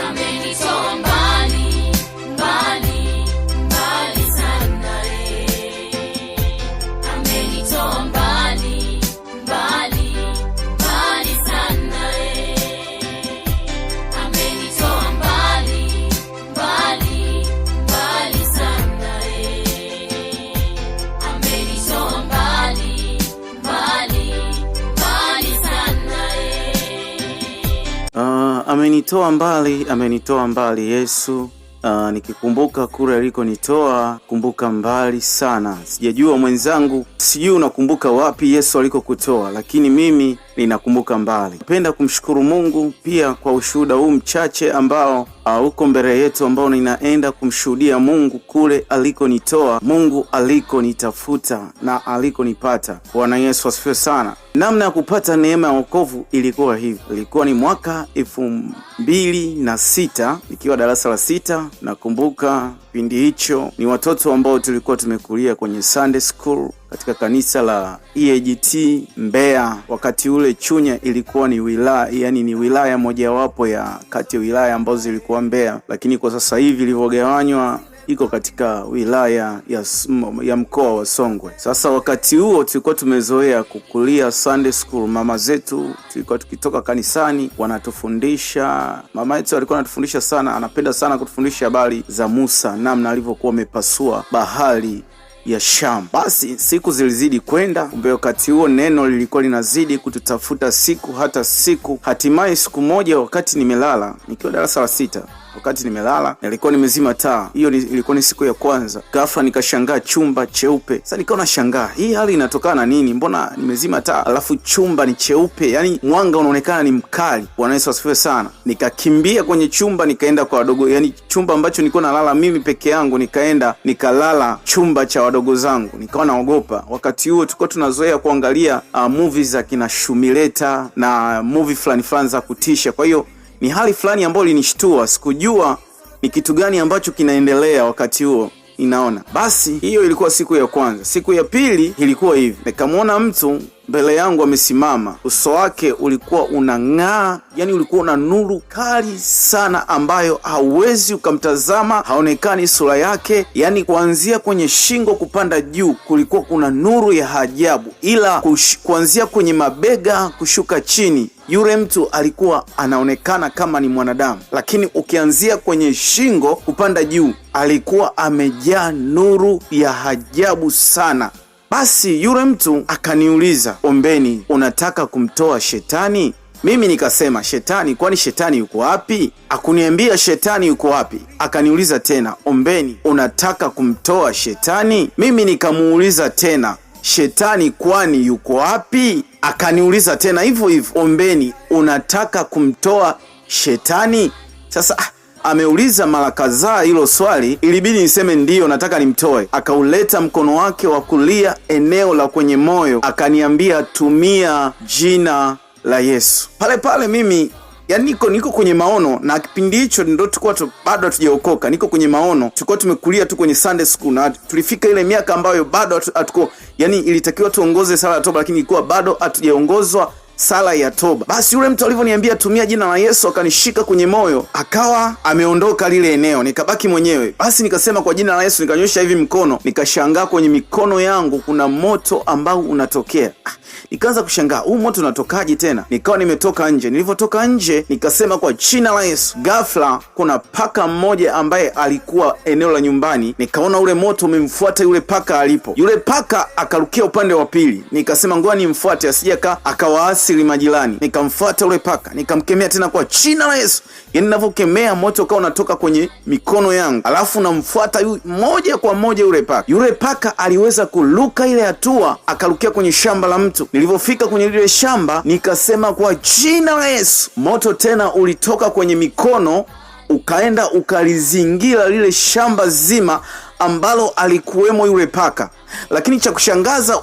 Amenitoa mbali, mbali, mbali sana, eh. Amenitoa mbali, mbali, mbali sana, eh. Amenitoa mbali, mbali, mbali sana, eh. Amenitoa mbali, mbali, mbali sana, eh. Amenitoa mbali, amenitoa mbali Yesu. Nikikumbuka kule alikonitoa, kumbuka mbali sana. Sijajua mwenzangu, sijui unakumbuka wapi Yesu alikokutoa, lakini mimi ninakumbuka mbali. Napenda kumshukuru Mungu pia kwa ushuhuda huu mchache ambao uko mbele yetu, ambao ninaenda kumshuhudia Mungu kule alikonitoa, Mungu alikonitafuta na alikonipata. Bwana Yesu asifiwe sana. Namna ya kupata neema ya wokovu ilikuwa hivi. Ilikuwa ni mwaka 2006 nikiwa darasa la 6. Nakumbuka kipindi hicho ni watoto ambao tulikuwa tumekulia kwenye Sunday School katika kanisa la EAGT Mbeya. Wakati ule Chunya ilikuwa ni wilaya, yani ni wilaya mojawapo ya kati ya wilaya ambazo zilikuwa Mbeya, lakini kwa sasa hivi ilivyogawanywa iko katika wilaya ya mkoa wa Songwe. Sasa wakati huo tulikuwa tumezoea kukulia Sunday School. Mama zetu tulikuwa tukitoka kanisani wanatufundisha. Mama yetu alikuwa anatufundisha sana, anapenda sana kutufundisha habari za Musa, namna alivyokuwa amepasua bahari ya Shamu. Basi siku zilizidi kwenda, kumbe wakati huo neno lilikuwa linazidi kututafuta siku hata siku. Hatimaye siku moja wakati nimelala nikiwa darasa la 6, wakati nimelala nilikuwa nimezima taa. Hiyo ilikuwa ni siku ya kwanza. Ghafla nikashangaa chumba cheupe. Sasa nikawa nashangaa hii hali inatokana na nini? Mbona nimezima taa alafu chumba ni cheupe? Yaani mwanga unaonekana ni mkali. Bwana Yesu asifiwe sana. Nikakimbia kwenye chumba nikaenda kwa wadogo, yani chumba ambacho nilikuwa nalala mimi peke yangu, nikaenda nikalala chumba cha wadogo zangu. Nikawa naogopa. Wakati huo tulikuwa tunazoea kuangalia movies za kina Shumileta na movie fulani fulani za kutisha. Kwa hiyo ni hali fulani ambayo ilinishtua, sikujua ni kitu gani ambacho kinaendelea wakati huo ninaona. Basi hiyo ilikuwa siku ya kwanza. Siku ya pili ilikuwa hivi, nikamwona mtu mbele yangu amesimama, uso wake ulikuwa unang'aa, yani ulikuwa una nuru kali sana ambayo hauwezi ukamtazama, haonekani sura yake, yani kuanzia kwenye shingo kupanda juu kulikuwa kuna nuru ya ajabu, ila kuanzia kwenye mabega kushuka chini yule mtu alikuwa anaonekana kama ni mwanadamu, lakini ukianzia kwenye shingo kupanda juu alikuwa amejaa nuru ya ajabu sana. Basi yule mtu akaniuliza, Ombeni, unataka kumtoa shetani? Mimi nikasema, shetani? Kwani shetani yuko wapi? Akuniambia shetani yuko wapi. Akaniuliza tena, Ombeni, unataka kumtoa shetani? Mimi nikamuuliza tena, shetani kwani yuko wapi? Akaniuliza tena hivyo hivyo, Ombeni, unataka kumtoa shetani? Sasa ameuliza mara kadhaa hilo swali, ilibidi niseme ndiyo, nataka nimtoe. Akauleta mkono wake wa kulia eneo la kwenye moyo, akaniambia tumia jina la Yesu. Pale pale mimi yani niko kwenye maono, na kipindi hicho ndio tulikuwa bado hatujaokoka. Niko kwenye maono, tulikuwa tumekulia tu kwenye Sunday school na tulifika ile miaka ambayo bado hatuko, yani ilitakiwa tuongoze sala ya toba, lakini ilikuwa bado hatujaongozwa sala ya toba. Basi yule mtu alivyoniambia tumia jina la Yesu, akanishika kwenye moyo, akawa ameondoka lile eneo, nikabaki mwenyewe. Basi nikasema kwa jina la Yesu, nikanyosha hivi mkono, nikashangaa kwenye mikono yangu kuna moto ambao unatokea. Nikaanza kushangaa huu moto unatokaje tena? Nikawa nimetoka nje. Nilivyotoka nje nikasema kwa jina la Yesu. Ghafla kuna paka mmoja ambaye alikuwa eneo la nyumbani, nikaona ule moto umemfuata yule paka alipo. Yule paka akarukia upande wa pili, nikasema ngoja nimfuate asije akawaasili majirani. Nikamfuata yule paka, nikamkemea tena kwa jina la Yesu. Yaani ninavyokemea moto ukawa unatoka kwenye mikono yangu, alafu namfuata moja kwa moja yule paka. Yule paka aliweza kuruka ile hatua akarukia kwenye shamba la mtu. Nilivyofika kwenye lile shamba nikasema kwa jina la Yesu. Moto tena ulitoka kwenye mikono ukaenda ukalizingira lile shamba zima ambalo alikuwemo yule paka. Lakini cha kushangaza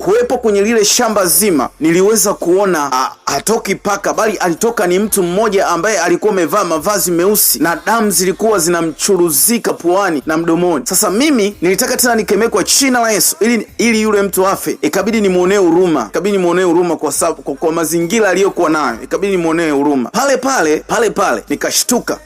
Nilipokuwepo kwenye lile shamba zima, niliweza kuona hatoki paka, bali alitoka ni mtu mmoja ambaye alikuwa amevaa mavazi meusi na damu zilikuwa zinamchuruzika puani na mdomoni. Sasa mimi nilitaka tena nikemee kwa jina la Yesu ili yule mtu afe. Ikabidi nimuonee huruma, ikabidi nimuonee huruma kwa sababu kwa mazingira aliyokuwa nayo, ikabidi nimuonee huruma. Pale pale pale pale nikashtuka.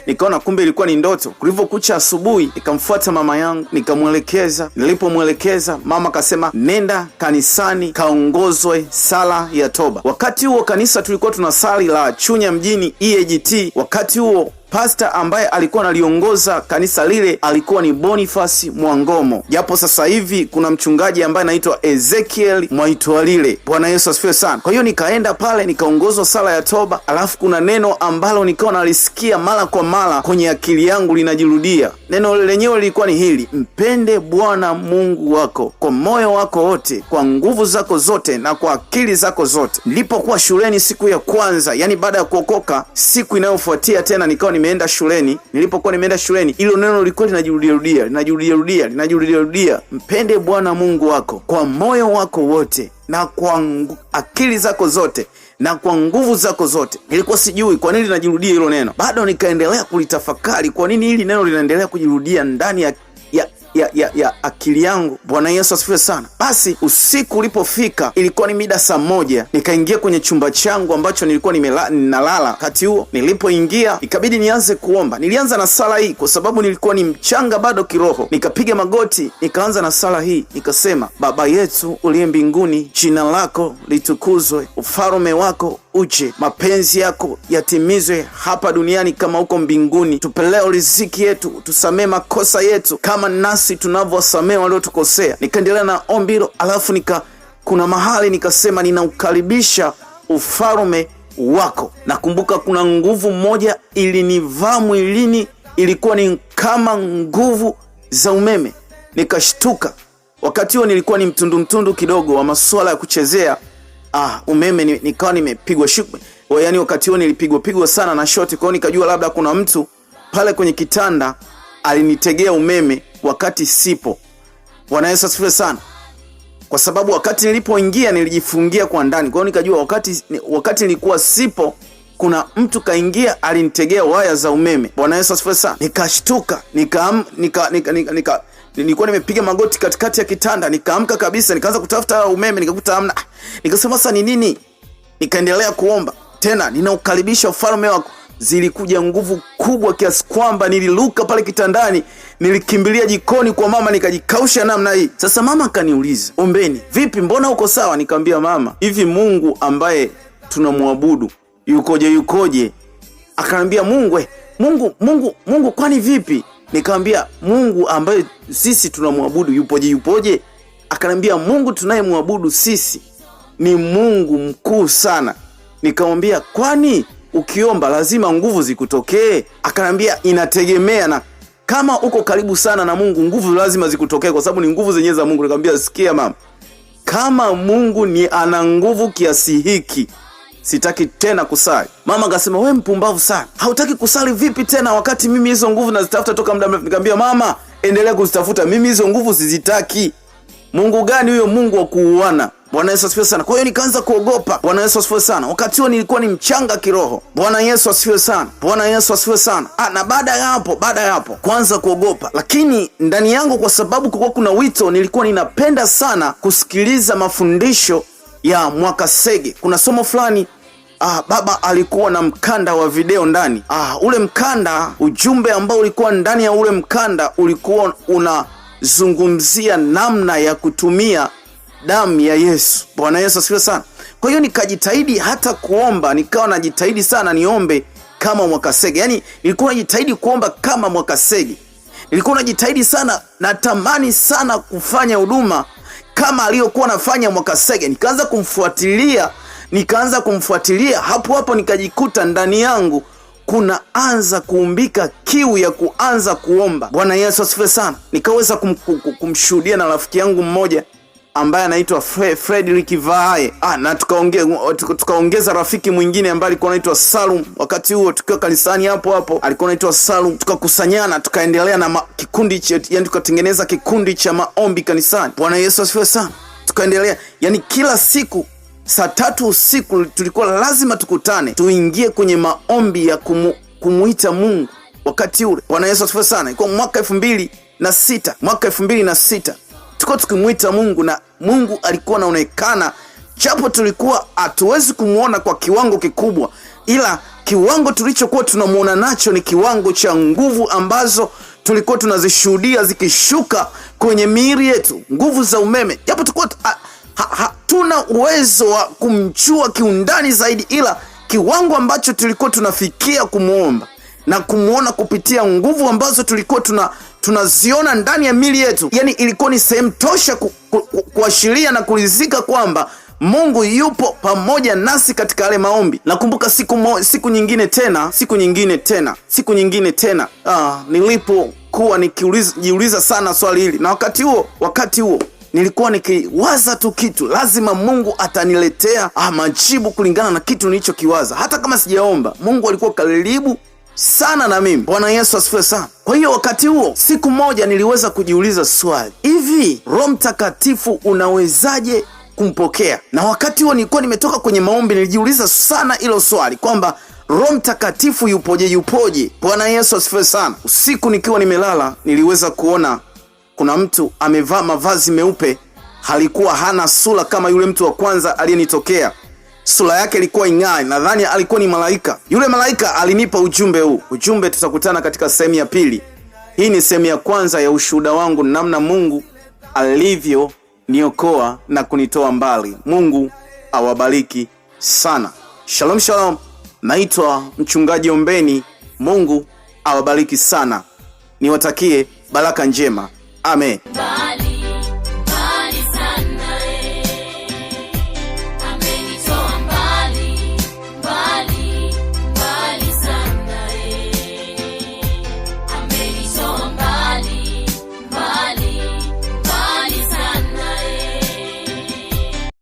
Nikaona kumbe ilikuwa ni ndoto. Kulivyokucha asubuhi, nikamfuata mama yangu nikamwelekeza. Nilipomwelekeza mama akasema, nenda kanisani kaongozwe sala ya toba. Wakati huo kanisa tulikuwa tuna sali la Chunya mjini EAGT. Wakati huo pasta ambaye alikuwa analiongoza kanisa lile alikuwa ni Boniface Mwangomo, japo sasa hivi kuna mchungaji ambaye anaitwa Ezekiel Mwaitwalile. Bwana Yesu asifiwe sana. Kwa hiyo nikaenda pale nikaongozwa sala ya toba, alafu kuna neno ambalo nikawa nalisikia mara kwa mara kwenye akili yangu linajirudia. Neno lenyewe lilikuwa ni hili: mpende Bwana Mungu wako kwa moyo wako wote, kwa nguvu zako zote na kwa akili zako zote. Nilipokuwa shuleni siku ya kwanza, yani baada ya kuokoka, siku inayofuatia tena nikawa nimeenda shuleni. Nilipokuwa nimeenda shuleni, hilo neno lilikuwa linajirudia linajirudia linajirudia, mpende Bwana Mungu wako kwa moyo wako wote na kwa akili zako zote na kwa nguvu zako zote. Nilikuwa sijui kwa nini linajirudia hilo neno, bado nikaendelea kulitafakari, kwa nini hili neno linaendelea kujirudia ndani ya akili yangu. Bwana Yesu asifiwe sana. Basi usiku ulipofika, ilikuwa ni mida 1:00, nikaingia kwenye chumba changu ambacho nilikuwa ninalala wakati huo. Nilipoingia ikabidi nianze kuomba. Nilianza na sala hii kwa sababu nilikuwa ni mchanga bado kiroho. Nikapiga magoti, nikaanza na sala hii, nikasema: Baba yetu uliye mbinguni, jina lako litukuzwe, ufalme wako uje, mapenzi yako yatimizwe hapa duniani kama huko mbinguni. Tupe leo riziki yetu, tusamee makosa yetu kama nasi tunavyowasamee waliotukosea. Nikaendelea na ombi hilo, alafu kuna mahali nikasema ninaukaribisha ufalme wako. Nakumbuka kuna nguvu moja ilinivaa mwilini, ilikuwa ni kama nguvu za umeme. Nikashtuka. Wakati huo nilikuwa ni mtundu kidogo wa masuala ya kuchezea umeme, nikawa nimepigwa shuku. Yaani wakati huo nilipigwa sana na shoti, kwa hiyo nikajua labda kuna mtu pale kwenye kitanda alinitegea umeme wakati sipo. Bwana Yesu asifiwe sana. Kwa sababu wakati nilipoingia nilijifungia kwa ndani. Kwa hiyo nikajua wakati nilikuwa sipo kuna mtu kaingia alinitegea waya za umeme. Bwana Yesu asifiwe sana. Nikashtuka, nilikuwa nimepiga magoti katikati ya kitanda, nikaamka kabisa, nikaanza kutafuta umeme, nikakuta hamna. Nikasema sasa ni nini? Nikaendelea kuomba tena, ninaukaribisha ufalme wako. Zilikuja nguvu kubwa kiasi kwamba niliruka pale kitandani, nilikimbilia jikoni kwa mama, nikajikausha namna hii. Sasa mama akaniuliza, Ombeni, vipi, mbona uko sawa? Nikamwambia mama, hivi Mungu ambaye tunamwabudu yukoje? Akaniambia Mungu kwani vipi? Nikamwambia Mungu ambaye sisi tunamwabudu yupoje? Akaniambia Mungu tunayemwabudu sisi ni Mungu mkuu sana. Nikamwambia kwani ukiomba lazima nguvu zikutokee? Akaniambia inategemea, na kama uko karibu sana na Mungu nguvu lazima zikutokee, kwa sababu ni nguvu zenyewe za Mungu. Nikamwambia sikia mama, kama Mungu ni ana nguvu kiasi hiki, sitaki tena kusali. Mama akasema we mpumbavu sana, hautaki kusali vipi tena wakati mimi hizo nguvu nazitafuta toka muda mrefu? Nikamwambia mama, endelea kuzitafuta, mimi hizo nguvu sizitaki. Mungu gani huyo Mungu wa kuuana? Bwana Yesu asifiwe sana. Kwa hiyo nikaanza kuogopa. Bwana Yesu asifiwe sana. Wakati huo nilikuwa ni mchanga kiroho. Bwana Yesu asifiwe sana. Bwana Yesu asifiwe sana. Na baada ya hapo kuanza kuogopa. Lakini ndani yangu, kwa sababu kulikuwa kuna wito, nilikuwa ninapenda sana kusikiliza mafundisho ya Mwakasege. Kuna somo fulani baba alikuwa na mkanda wa video ndani. Ule mkanda, ujumbe ambao ulikuwa ndani ya ule mkanda ulikuwa unazungumzia namna ya kutumia damu ya Yesu. Bwana Yesu asifiwe sana. Kwa hiyo nikajitahidi hata kuomba, nikawa najitahidi sana niombe kama Mwakasege. Yaani nilikuwa najitahidi kuomba kama Mwakasege. Nilikuwa najitahidi sana, natamani sana kufanya huduma kama aliyokuwa anafanya Mwakasege. Nikaanza kumfuatilia hapo hapo nikajikuta ndani yangu kunaanza kuumbika kiu ya kuanza kuomba. Bwana Yesu asifiwe sana. Nikaweza kumshuhudia na rafiki yangu mmoja ambaye anaitwa Frederick Vae. Na tukaongeza rafiki mwingine ambaye alikuwa anaitwa Salum. Wakati huo tukiwa kanisani hapo hapo alikuwa anaitwa Salum. Tukakusanyana, tukaendelea na kikundi chetu, yani tukatengeneza kikundi cha maombi kanisani. Bwana Yesu asifiwe sana. tukaendelea. Yani kila siku saa 3 usiku tulikuwa lazima tukutane, tuingie kwenye maombi ya kumuita Mungu wakati ule. Bwana Yesu asifiwe sana. Ilikuwa mwaka 2006, mwaka 2006 tulikuwa tukimuita Mungu na Mungu alikuwa anaonekana, japo tulikuwa hatuwezi kumuona kwa kiwango kikubwa, ila kiwango tulichokuwa tunamuona nacho ni kiwango cha nguvu ambazo tulikuwa tunazishuhudia zikishuka kwenye miili yetu, nguvu za umeme, japo tulikuwa hatuna uwezo wa kumjua kiundani zaidi, ila kiwango ambacho tulikuwa tunafikia kumuomba na kumuona kupitia nguvu ambazo tulikuwa tunaziona ndani ya miili yetu, yani ilikuwa ni sehemu tosha kuashiria na kuridhika kwamba Mungu yupo pamoja nasi katika yale maombi. Nakumbuka siku nyingine tena, nilipokuwa nikijiuliza sana swali hili, na wakati huo nilikuwa nikiwaza tu kitu, lazima Mungu ataniletea majibu kulingana na kitu nilichokiwaza, hata kama sijaomba. Mungu alikuwa karibu sana na mimi. Bwana Yesu asifiwe sana. Kwa hiyo wakati huo siku moja niliweza kujiuliza swali, hivi Roho Mtakatifu unawezaje kumpokea? Na wakati huo nilikuwa nimetoka kwenye maombi, nilijiuliza sana hilo swali kwamba Roho Mtakatifu yupoje? Bwana Yesu asifiwe sana. Usiku nikiwa nimelala niliweza kuona kuna mtu amevaa mavazi meupe, alikuwa hana sura kama yule mtu wa kwanza aliyenitokea. Sura yake ilikuwa ing'aa, nadhani alikuwa ni malaika. Yule malaika alinipa ujumbe huu. Ujumbe tutakutana katika sehemu ya pili. Hii ni sehemu ya kwanza ya ushuhuda wangu, namna Mungu alivyo niokoa na kunitoa mbali. Mungu awabariki sana. Shalom shalom. Naitwa Mchungaji Ombeni. Mungu awabariki sana. Niwatakie baraka njema. Amen. Bye.